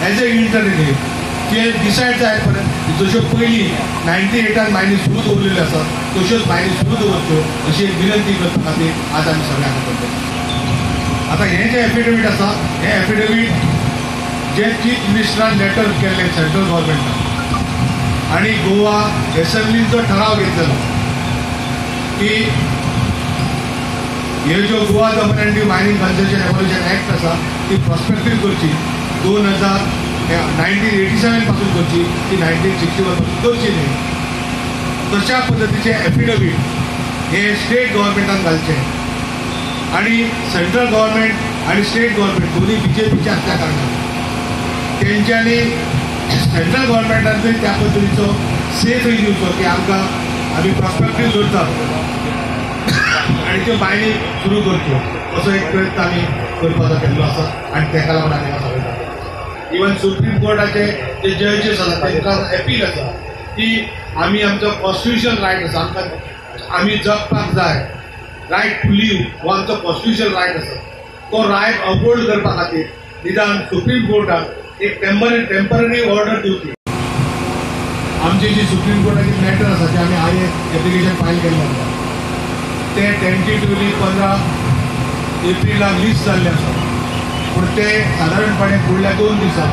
As a internet ते decide जाय पर्यंत जश्यो पयलीं 98 मायनी सुरू दवरलेल्यो आसा तश्योच मायनी सुरू दवरच्यो अशी एक विनंती करपा खातीर आज आमी सगळ्यांक करता. आतां हें जें एफिडेवीट आसा हें एफिडेवीट जे चीफ मिनिस्टरान लेटर केल्लें सेंट्रल गव्हर्मेंटान आनी गोवा एसेंब्लीन जो ठराव घेतलेलो की हे ज्यो Goa Daman and Diu mining concession abolition act आसा ती प्रोस्पेक्टीव करची 1987 पासून करची ती 1961 पासून करची न्ही. तशा पद्दतीचें एफिडेवीट हे स्टेट गव्हर्मेंटान घालचें आनी सेंट्रल गव्हर्मेंट आनी स्टेट गव्हर्मेंट दोनूय बीजेपीचे आसल्या कारणान तेंच्यांनी सेंट्रल गव्हर्मेंटान त्या पद्दतीचो से थंय दिवचो की आमकां आमी प्रोस्पेक्टीव करतात आनी त्यो मायनी सुरू करच्यो असो एक प्रयत्न आमी करपाचो केल्लो आसा आनी ताका लागून आमी सगळें जाता. इवन सुप्रीम कोर्टाचे जे जजीस आसा तांकां अपील आसा की आमी आमचो कॉन्स्टिट्युशन रायट आसा, आमकां आमी जगपाक जाय, रायट टू लीव हो आमचो कॉन्स्टिट्युशन रायट आसा, तो रायट अपहोल्ड करपा खातीर निदान सुप्रीम कोर्टान एक टेम्पररी ऑर्डर दिवची. आमची जी सुप्रीम कोर्टाची मॅटर आसा ते आमी आयज एप्लिकेशन फायल केल्लें आसा ते टेंटेटिवली 15 एप्रिलाक लिस्ट जाल्लें आसा, पूण ते सादारणपणे फुडल्या 2 दिसां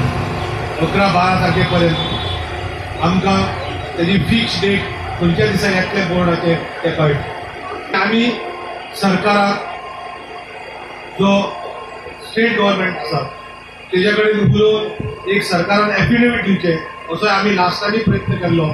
11-12 तारखे पर्यंत आमकां तेजी फिक्स डेट खंयच्या दिसा येतलें बोर्डाचेर तें कळटलें. आमी सरकाराक जो स्टेट गव्हर्मेंट आसा तेज्या कडेन उलोवन एक सरकारान एफिडेवीट दिवचें असो आमी लास्टांनी प्रयत्न केल्लो.